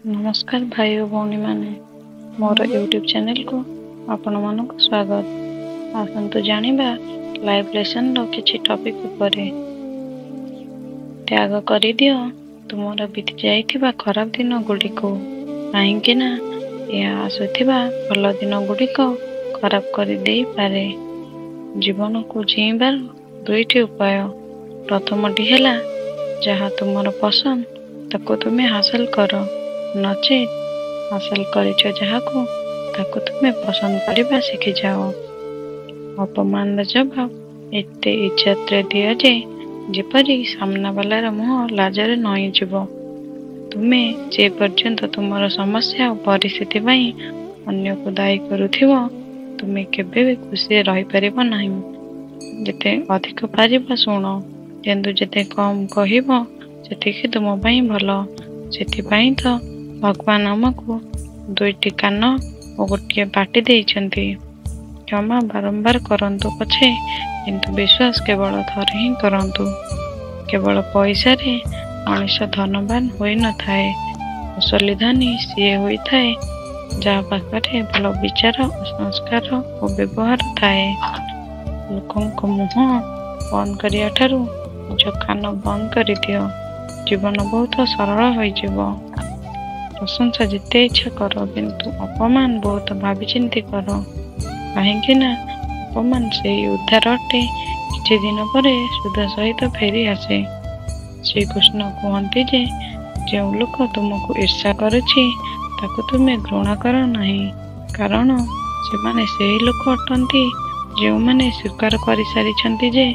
ନମସ୍କାର ଭାଇ ଓ ଭଉଣୀମାନେ, ମୋର ୟୁଟ୍ୟୁବ୍ ଚ୍ୟାନେଲକୁ ଆପଣମାନଙ୍କୁ ସ୍ୱାଗତ। ଆସନ୍ତୁ ଜାଣିବା ଲାଇଫ୍ ଲେସନ୍ର କିଛି ଟପିକ୍ ଉପରେ। ତ୍ୟାଗ କରିଦିଅ ତୁମର ବିତି ଯାଇଥିବା ଖରାପ ଦିନ ଗୁଡ଼ିକୁ, କାହିଁକି ନା ଏହା ଆସୁଥିବା ଭଲ ଦିନ ଗୁଡ଼ିକ ଖରାପ କରିଦେଇପାରେ। ଜୀବନକୁ ଜିଇଁବାର ଦୁଇଟି ଉପାୟ। ପ୍ରଥମଟି ହେଲା, ଯାହା ତୁମର ପସନ୍ଦ ତାକୁ ତୁମେ ହାସଲ କର, ନଚେତ୍ ହାସଲ କରିଛ ଯାହାକୁ ତାକୁ ତୁମେ ପସନ୍ଦ କରିବା ଶିଖିଯାଅ। ଅପମାନର ଜବାବ ଏତେ ଇଜ୍ଜତରେ ଦିଅ ଯେ ଯେପରି ସାମ୍ନାବାଲାର ମୁହଁ ଲାଜରେ ନଇଁଯିବ। ତୁମେ ଯେ ପର୍ଯ୍ୟନ୍ତ ତୁମର ସମସ୍ୟା ଓ ପରିସ୍ଥିତି ପାଇଁ ଅନ୍ୟକୁ ଦାୟୀ କରୁଥିବ, ତୁମେ କେବେ ବି ଖୁସିରେ ରହିପାରିବ ନାହିଁ। ଯେତେ ଅଧିକ ପାରିବ ଶୁଣ, କିନ୍ତୁ ଯେତେ କମ୍ କହିବ ସେତିକି ତୁମ ପାଇଁ ଭଲ। ସେଥିପାଇଁ ତ ଭଗବାନ ଆମକୁ ଦୁଇଟି କାନ ଓ ଗୋଟିଏ ପାଟି ଦେଇଛନ୍ତି। କ୍ଷମା ବାରମ୍ବାର କରନ୍ତୁ ପଛେ, କିନ୍ତୁ ବିଶ୍ୱାସ କେବଳ ଥରେ ହିଁ କରନ୍ତୁ। କେବଳ ପଇସାରେ ମଣିଷ ଧନବାନ ହୋଇନଥାଏ। ଅସଲି ଧନୀ ସିଏ ହୋଇଥାଏ ଯାହା ପାଖରେ ଭଲ ବିଚାର ଓ ସଂସ୍କାର ଓ ବ୍ୟବହାର ଥାଏ। ଲୋକଙ୍କ ମୁହଁ ବନ୍ଦ କରିବା ଠାରୁ ନିଜ କାନ ବନ୍ଦ କରିଦିଅ, ଜୀବନ ବହୁତ ସରଳ ହୋଇଯିବ। ପ୍ରଶଂସା ଯେତେ ଇଚ୍ଛା କର, କିନ୍ତୁ ଅପମାନ ବହୁତ ଭାବିଚିନ୍ତି କର, କାହିଁକି ନା ଅପମାନ ସେଇ ଉଦ୍ଧାର ଅଟେ, କିଛି ଦିନ ପରେ ସୁଧ ସହିତ ଫେରି ଆସେ। ଶ୍ରୀକୃଷ୍ଣ କୁହନ୍ତି ଯେ ଯେଉଁ ଲୋକ ତୁମକୁ ଈର୍ଷା କରୁଛି ତାକୁ ତୁମେ ଘୃଣା କର ନାହିଁ, କାରଣ ସେମାନେ ସେହି ଲୋକ ଅଟନ୍ତି ଯେଉଁମାନେ ସ୍ୱୀକାର କରିସାରିଛନ୍ତି ଯେ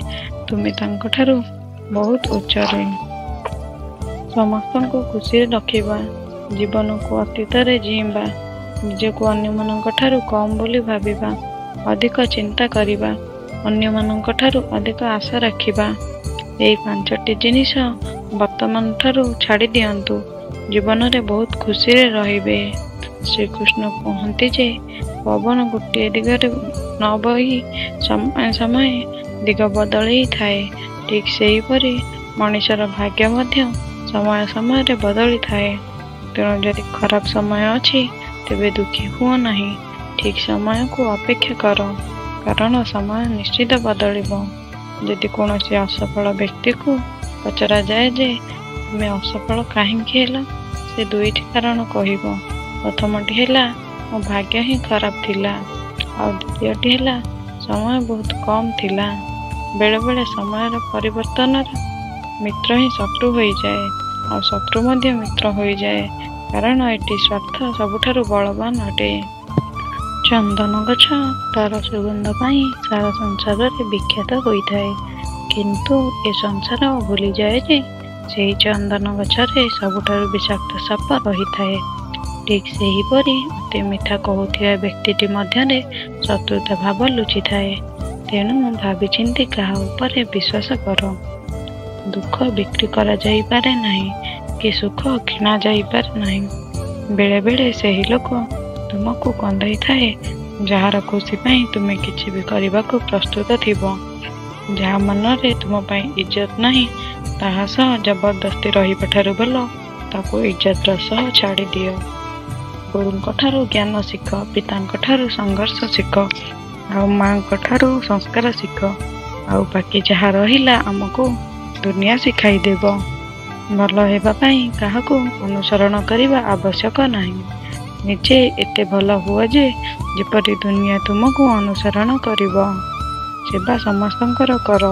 ତୁମେ ତାଙ୍କଠାରୁ ବହୁତ ଉଚ୍ଚରେ। ସମସ୍ତଙ୍କୁ ଖୁସିରେ ରଖିବା, ଜୀବନକୁ ଅତୀତରେ ଜିଇଁବା, ନିଜକୁ ଅନ୍ୟମାନଙ୍କ ଠାରୁ କମ୍ ବୋଲି ଭାବିବା, ଅଧିକ ଚିନ୍ତା କରିବା, ଅନ୍ୟମାନଙ୍କ ଠାରୁ ଅଧିକ ଆଶା ରଖିବା, ଏଇ ପାଞ୍ଚଟି ଜିନିଷ ବର୍ତ୍ତମାନ ଠାରୁ ଛାଡ଼ି ଦିଅନ୍ତୁ, ଜୀବନରେ ବହୁତ ଖୁସିରେ ରହିବେ। ଶ୍ରୀକୃଷ୍ଣ କୁହନ୍ତି ଯେ ପବନ ଗୋଟିଏ ଦିଗରେ ନ ବହି ସମୟ ସମୟେ ଦିଗ ବଦଳେଇ ଥାଏ, ଠିକ୍ ସେହିପରି ମଣିଷର ଭାଗ୍ୟ ମଧ୍ୟ ସମୟ ସମୟରେ ବଦଳିଥାଏ। ତେଣୁ ଯଦି ଖରାପ ସମୟ ଅଛି ତେବେ ଦୁଃଖୀ ହୁଅ ନାହିଁ, ଠିକ୍ ସମୟକୁ ଅପେକ୍ଷା କର, କାରଣ ସମୟ ନିଶ୍ଚିତ ବଦଳିବ। ଯଦି କୌଣସି ଅସଫଳ ବ୍ୟକ୍ତିକୁ ପଚରାଯାଏ ଯେ ତୁମେ ଅସଫଳ କାହିଁକି ହେଲ, ସେ ଦୁଇଟି କାରଣ କହିବ। ପ୍ରଥମଟି ହେଲା, ମୋ ଭାଗ୍ୟ ହିଁ ଖରାପ ଥିଲା, ଆଉ ଦ୍ୱିତୀୟଟି ହେଲା, ସମୟ ବହୁତ କମ୍ ଥିଲା। ବେଳେବେଳେ ସମୟର ପରିବର୍ତ୍ତନର ମିତ୍ର ହିଁ ଶତ୍ରୁ ହୋଇଯାଏ, ଆଉ ଶତ୍ରୁ ମଧ୍ୟ ମିତ୍ର ହୋଇଯାଏ, କାରଣ ଏଠି ସ୍ୱାର୍ଥ ସବୁଠାରୁ ବଳବାନ ଅଟେ। ଚନ୍ଦନ ଗଛ ତାର ସୁଗନ୍ଧ ପାଇଁ ସାରା ସଂସାରରେ ବିଖ୍ୟାତ ହୋଇଥାଏ, କିନ୍ତୁ ଏ ସଂସାର ଭୁଲିଯାଏ ଯେ ସେହି ଚନ୍ଦନ ଗଛରେ ସବୁଠାରୁ ବିଷାକ୍ତ ସାପ ରହିଥାଏ। ଠିକ୍ ସେହିପରି ଅତି ମିଠା କହୁଥିବା ବ୍ୟକ୍ତିଟି ମଧ୍ୟରେ ଶତ୍ରୁତା ଭାବ ଲୁଚିଥାଏ। ତେଣୁ ଭାବିଚିନ୍ତି କାହା ଉପରେ ବିଶ୍ୱାସ କର। ଦୁଃଖ ବିକ୍ରି କରାଯାଇପାରେ ନାହିଁ କି ସୁଖ କିଣାଯାଇପାରେ ନାହିଁ। ବେଳେବେଳେ ସେହି ଲୋକ ତୁମକୁ କନ୍ଦାଇଥାଏ ଯାହାର ଖୁସି ପାଇଁ ତୁମେ କିଛି ବି କରିବାକୁ ପ୍ରସ୍ତୁତ ଥିବ। ଯାହା ମନରେ ତୁମ ପାଇଁ ଇଜ୍ଜତ ନାହିଁ ତାହା ସହ ଜବରଦସ୍ତି ରହିବା ଠାରୁ ଭଲ ତାକୁ ଇଜ୍ଜତର ସହ ଛାଡ଼ିଦିଅ। ଗୁରୁଙ୍କ ଠାରୁ ଜ୍ଞାନ ଶିଖ, ପିତାଙ୍କ ଠାରୁ ସଂଘର୍ଷ ଶିଖ, ଆଉ ମାଙ୍କ ଠାରୁ ସଂସ୍କାର ଶିଖ, ଆଉ ବାକି ଯାହା ରହିଲା ଆମକୁ ଦୁନିଆ ଶିଖାଇଦେବ। ଭଲ ହେବା ପାଇଁ କାହାକୁ ଅନୁସରଣ କରିବା ଆବଶ୍ୟକ ନାହିଁ। ନିଜେ ଏତେ ଭଲ ହୁଅ ଯେ ଯେପରି ଦୁନିଆ ତୁମକୁ ଅନୁସରଣ କରିବ। ସେବା ସମସ୍ତଙ୍କର କର,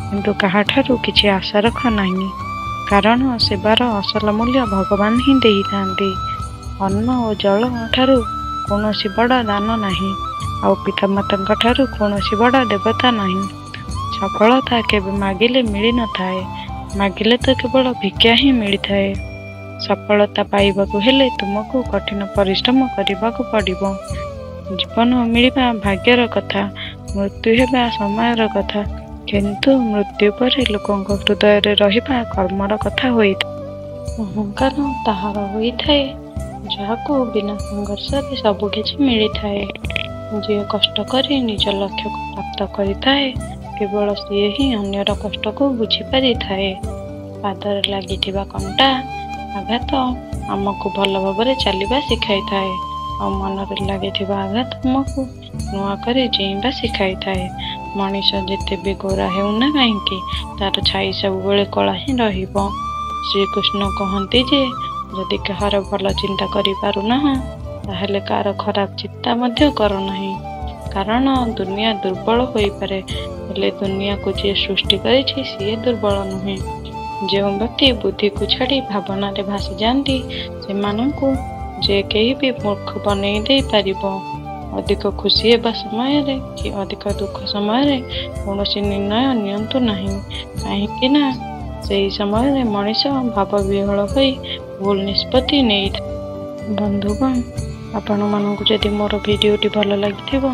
କିନ୍ତୁ କାହାଠାରୁ କିଛି ଆଶା ରଖ ନାହିଁ, କାରଣ ସେବାର ଅସଲ ମୂଲ୍ୟ ଭଗବାନ ହିଁ ଦେଇଥାନ୍ତି। ଅନ୍ନ ଓ ଜଳ ଠାରୁ କୌଣସି ବଡ଼ ଦାନ ନାହିଁ, ଆଉ ପିତାମାତାଙ୍କ ଠାରୁ କୌଣସି ବଡ଼ ଦେବତା ନାହିଁ। ସଫଳତା କେବେ ମାଗିଲେ ମିଳିନଥାଏ, ମାଗିଲେ ତ କେବଳ ଭିକ୍ଷା ହିଁ ମିଳିଥାଏ। ସଫଳତା ପାଇବାକୁ ହେଲେ ତୁମକୁ କଠିନ ପରିଶ୍ରମ କରିବାକୁ ପଡ଼ିବ। ଜୀବନ ମିଳିବା ଭାଗ୍ୟର କଥା, ମୃତ୍ୟୁ ହେବା ସମୟର କଥା, କିନ୍ତୁ ମୃତ୍ୟୁ ପରେ ଲୋକଙ୍କ ହୃଦୟରେ ରହିବା କର୍ମର କଥା ହୋଇଥାଏ। ଅହଙ୍କାର ତାହାର ହୋଇଥାଏ ଯାହାକୁ ବିନା ସଂଘର୍ଷରେ ସବୁକିଛି ମିଳିଥାଏ। ଯିଏ କଷ୍ଟ କରି ନିଜ ଲକ୍ଷ୍ୟକୁ ପ୍ରାପ୍ତ କରିଥାଏ, କେବଳ ସିଏ ହିଁ ଅନ୍ୟର କଷ୍ଟକୁ ବୁଝିପାରିଥାଏ। ପାଦରେ ଲାଗିଥିବା କଣ୍ଟା ଆଘାତ ଆମକୁ ଭଲ ଭାବରେ ଚାଲିବା ଶିଖାଇଥାଏ, ଆଉ ମନରେ ଲାଗିଥିବା ଆଘାତ ଆମକୁ ନୂଆ କରି ଜିଇଁବା ଶିଖାଇଥାଏ। ମଣିଷ ଯେତେ ବି ଗୋରା ହେଉନା କାହିଁକି, ତାର ଛାଇ ସବୁବେଳେ କଳା ହିଁ ରହିବ। ଶ୍ରୀକୃଷ୍ଣ କହନ୍ତି ଯେ ଯଦି କାହାର ଭଲ ଚିନ୍ତା କରିପାରୁନାହଁ, ତାହେଲେ କାହାର ଖରାପ ଚିନ୍ତା ମଧ୍ୟ କର ନାହିଁ। କାରଣ ଦୁନିଆ ଦୁର୍ବଳ ହୋଇପାରେ, ହେଲେ ଦୁନିଆକୁ ଯିଏ ସୃଷ୍ଟି କରିଛି ସିଏ ଦୁର୍ବଳ ନୁହେଁ। ଯେଉଁ ବ୍ୟକ୍ତି ବୁଦ୍ଧିକୁ ଛାଡ଼ି ଭାବନାରେ ଭାସିଯାଆନ୍ତି, ସେମାନଙ୍କୁ ଯେ କେହି ବି ମୂର୍ଖ ବନେଇ ଦେଇ ପାରିବ। ଅଧିକ ଖୁସି ହେବା ସମୟରେ କି ଅଧିକ ଦୁଃଖ ସମୟରେ କୌଣସି ନିର୍ଣ୍ଣୟ ନିଅନ୍ତୁ ନାହିଁ, କାହିଁକି ନା ସେହି ସମୟରେ ମଣିଷ ଭାବବିହ୍ୱଳ ହୋଇ ଭୁଲ ନିଷ୍ପତ୍ତି ନେଇଥାଏ। ବନ୍ଧୁଗଣ, ଆପଣମାନଙ୍କୁ ଯଦି ମୋର ଭିଡ଼ିଓଟି ଭଲ ଲାଗିଥିବ,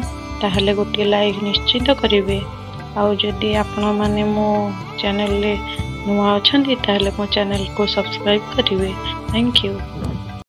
ତାହେଲେ ଗୋଟିଏ ଲାଇକ୍ ନିଶ୍ଚିତ କରିବେ। ଆଉ ଯଦି ଆପଣମାନେ ମୋ ଚ୍ୟାନେଲରେ ନୂଆ ଅଛନ୍ତି, ତାହେଲେ ମୋ ଚ୍ୟାନେଲକୁ ସବସ୍କ୍ରାଇବ୍ କରିବେ। Thank you.